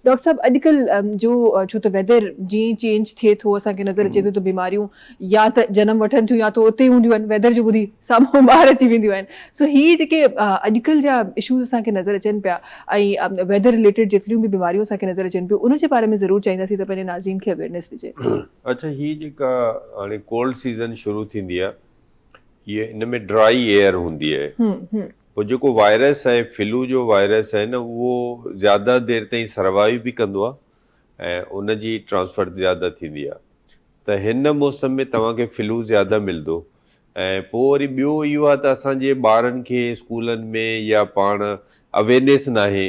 Doctor صاحب اڄڪلهه جو ڇو ته ويدر جيئن ئي چينج ٿئي ٿو اسان کي نظر اچي ٿو ته بيماريون يا ته جنم وٺن ٿيون يا ته اتي ئي هونديون آهن ويدر جو ٻڌي سامهون ٻاهر اچي وينديون آهن سو هي جيڪي اڄڪلهه جا اشوز اسان کي نظر اچن پيا ۽ ويدر رليٽيڊ جيتريون به بيماريون اسان کي نظر اچن پيون ان جي باري ۾ ضرور چاهينداسين ته پنهنجي ناظرين کي اويئرنيس ڏجي. اڇا هي جيڪا هاڻي ڪولڊ سيزن شروع ٿيندي آهي هي ان ۾ ڊرائي ايئر هوندي آهي پوء جيڪو وائرس آهي فلو جو وائرس آهي نه اهو زياده دير تائين سروائيو به ڪندو آهي ۽ ان جي ٽرانسفر زياده ٿيندي آهي ته هن موسم ۾ توهان کي فلو زياده ملندو ۽ پوء وري ٻيو اهو آهي ته اسان جي ٻارن کي اسڪولن ۾ يا پاڻ اويرنيس ناهي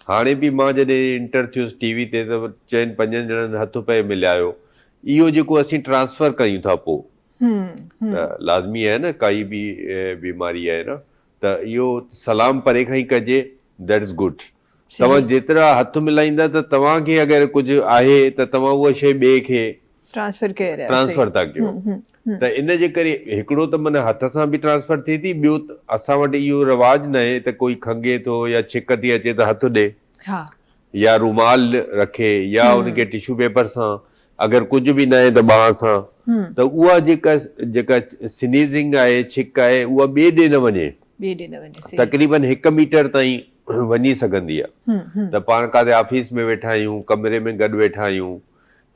هاڻي به مان جڏهن انٽر ٿيس ٽي وي تي ته چئن پنجن ڄڻن هٿ پئي ملايو اهو جيڪو اسين ٽرانسفر ڪيون ٿا پوء ته لازمي آهي نه ڪائي به بيماري آهي نه ته اهو سلام پري کان ئي ڪجي that is good توهان جيترا هٿ ملائيندا ته توهان کي اگر ڪجهه آهي ته توهان اها شيء ٻئي کي ٽرانسفر ڪري رهيا ٽرانسفر ٿا ڪيو ته ان جي ڪري هڪڙو ته معنيٰ هٿ سان به ٽرانسفر ٿئي ٿي ٻيو اسان وٽ اهو رواج ناهي ته ڪوئي کنگهي ٿو يا ڇڪ ٿي اچي ته هٿ ڏي يا رومال رکي يا ان کي ٽشو پيپر سان اگر ڪجهه به ناهي ته ٻانهن سان ته اها جيڪا جيڪا سنيزنگ آهي ڇڪ آهي اها ٻئي ڏي نه وڃي ٻئي ڏي نه وڃي صحيح تقريبن هڪ ميٽر تائين وڃي سگهندي آهي ته پاڻ ڪاٿي آفيس ۾ ويٺا آهيون ڪمري ۾ گڏ ويٺا آهيون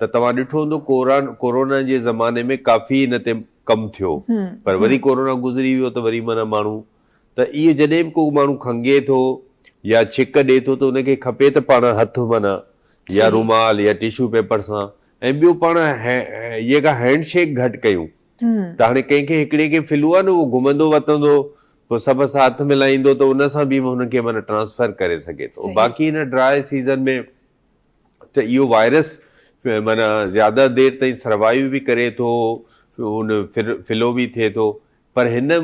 ته توهان ڏٺو هوندو ڪوران ڪورونا جي زماني ۾ ڪافي ان تي ڪم ٿيو پر وري ڪورونا گذري ويو ته وري معنيٰ ماڻهو ته اهو جڏهن به ڪو ماڻهو کنگهي ٿو يا ڇڪ ڏي ٿو ته ان کي کپي ته پاڻ هٿ معنيٰ يا رومال يا ٽشو پيپر سان ۽ ٻيو پاڻ جيڪا هينڊ شيڪ گهٽ ڪيون ته هاڻي ڪنهن کي هڪڙي کي فلو آهي نه اهو گهمندو وتندو پوء سڀ سان هٿ ملائيندو ته ان سان به هن کي معنيٰ ٽرانسفر ڪري سگهي ٿو باقي هن ڊراء سيزن ۾ ته اهو وائرس معنيٰ زياده دير تائين سروائيو به ڪري ٿو ان فلو به ٿئي ٿو پر هن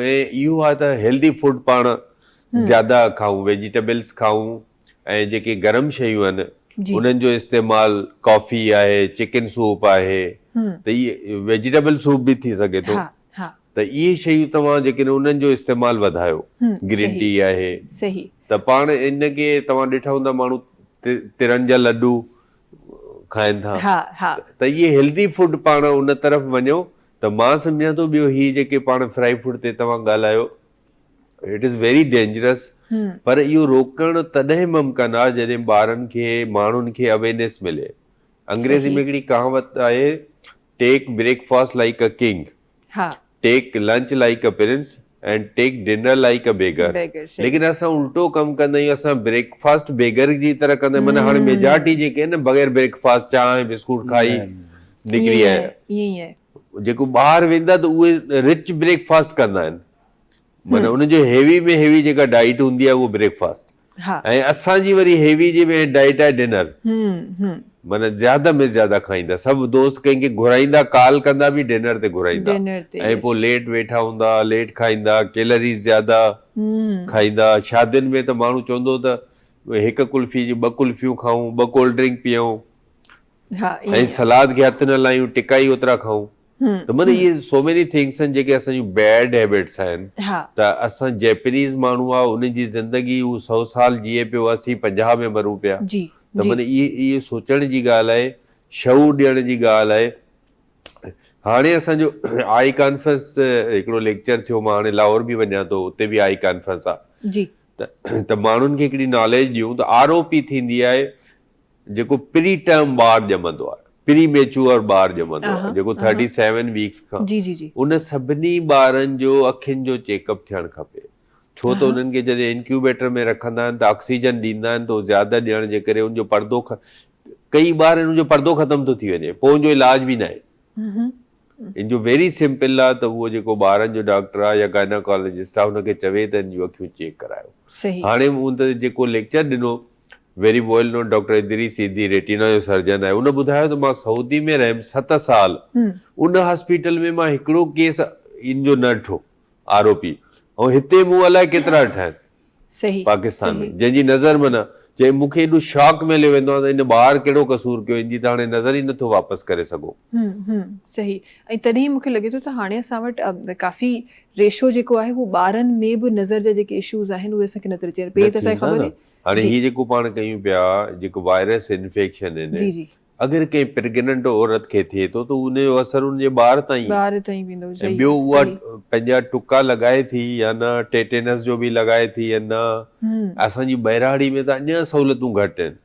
۾ اهو آهي ته هيلدي فوڊ پاڻ زياده کائون ويجيٽيبلس کائون ۽ جيڪي گرم شيون آهن انهن جو استعمال ڪافي آهي چڪن سوپ آهي ته اهي ويجيٽيبل سوپ به ٿي سگهي ٿو ته اهي شيون توهان جيڪڏهن انهن جو استعمال وڌايو گرين ٽي آهي ته پاڻ ان کي توهان ڏٺا هوندا ماڻهو ترن جا لڏو کائن ٿا ته اهي هيلدي فوڊ پاڻ ان طرف وڃو ته مان سمجهان ٿو ٻيو هي جيڪي پاڻ فرائي فوڊ تي توهان ڳالهايو it is very dangerous پر اهو روڪڻ تڏهن ممڪن آهي جڏهن ٻارن کي ماڻهن کي اويرنيس ملي انگريزي ۾ هڪڙي ڪهاوت آهي take breakfast like a king take lunch like a prince and take dinner like a beggar ليڪن اسان الٽو ڪم ڪندا آهيون اسان بريڪ فاسٽ بيگر جي طرح ڪندا آهيون معنيٰ هاڻي ميجارٽي جيڪي آهن نه بغير بريڪ فاسٽ چانهه بسڪوٽ کائي نڪري آيا جيڪو ٻاهر ويندا ته اهي رچ بريڪ فاسٽ ڪندا آهن معنيٰ انهن جو هيوي ۾ هيوي جيڪا ڊائيٽ هوندي آهي اهو بريڪ فاسٽ ۽ اسان جي وري هيوي جي ۾ ڊائيٽ آهي ڊنر معنيٰ زياده ۾ زياده کائيندا سڀ دوست ڪنهن کي گهرائيندا ڪال ڪندا به ڊنر تي گهرائيندا ۽ پوء ليٽ ويٺا هوندا ليٽ کائيندا ڪيلريز زياده کائيندا شادين ۾ ته ماڻهو چوندو ته هڪ قلفي جي ٻه قلفيون کائون ٻه ڪولڊ ڊرنڪ پيئون ۽ سلاد کي هٿ نه لايون ٽڪا ئي اوترا کائون ته معنيٰ اهي سو ميني ٿنگس آهن جيڪي اسان جون بيڊ هيبٽس آهن ته اسان جيپنيز ماڻهو آ انهن جي زندگي هو سو سال جيئي پيو اسين 50 ۾ مرون پيا ته معنيٰ اهي اهي سوچڻ جي ڳالهه آهي شعور ڏيڻ جي ڳالهه آهي هاڻي اسان جو آئي ڪانفرنس هڪڙو ليڪچر ٿيو مان هاڻي لاهور به وڃان ٿو اتي به آئي ڪانفرنس آ ته ته ماڻهن کي هڪڙي ناليج ڏيون ته آر او پي ٿيندي آهي جيڪو پري ٽرم ٻار ڄمندو آهي پري ميچوئر ٻار ڄمندو آهي جيڪو 37 ويڪس کان جي جي جي ان سڀني ٻارن جو اکين جو چيڪ اپ ٿيڻ کپي ڇو ته انهن کي جڏهن انڪيوبيٽر ۾ رکندا آهن ته آڪسيجن ڏيندا آهن ته زياده ڏيڻ جي ڪري ان جو پردو ڪئي ٻار ان جو پردو ختم ٿو ٿي وڃي پوء ان جو علاج به ناهي ان جو ويري سمپل آ ته اهو جيڪو ٻارن جو ڊاڪٽر آ يا گائناڪالاجسٽ آ ان کي چوي ته ان جون اکيون چيڪ ڪرايو. هاڻي مون ته جيڪو ليڪچر ڏنو very well known doctor Idris Edhi retina جو سرجن آهي ان ٻڌايو ته مان سعودي ۾ رهيم 7 سال ان هاسپيٽل ۾ مان هڪڙو ڪيس ان جو نه ڏٺو آر او پي ۽ هتي مون الائي ڪيترا ڏٺا آهن. پاڪستان ۾ جنهن جي نظر ۾ نه چئي مون کي ايڏو شاڪ ۾ هليو ويندو آهيان ته ان ٻار ڪهڙو قصور ڪيو ان جي ته هاڻي نظر ئي نٿو واپس ڪري سگهو. هم هم صحيح ۽ تڏهن ئي مون کي لڳي ٿو ته هاڻي اسان وٽ ڪافي ريشو جيڪو آهي اهو ٻارن ۾ به نظر جا جيڪي اشوز آهن اهي اسان کي نظر اچي رهيا پهرين ته اسان کي خبر ئي. هاڻي هي جيڪو پاڻ ڪيون پيا جيڪو وائرس انفيڪشن آهن جي جي. اگر ڪنهن پريگننٽ عورت کي ٿئي ٿو ته ان جو اثر ان جي ٻار تائين ٻار تائين ويندو ۽ صحيح ٻيو اها صحيح. پنهنجا ٽڪا لڳائي ٿي يا نه ٽيٽينس جو به لڳائي ٿي يا نه. اسان جي ٻهراڙي ۾ ته اڃا سهولتون گهٽ آهن.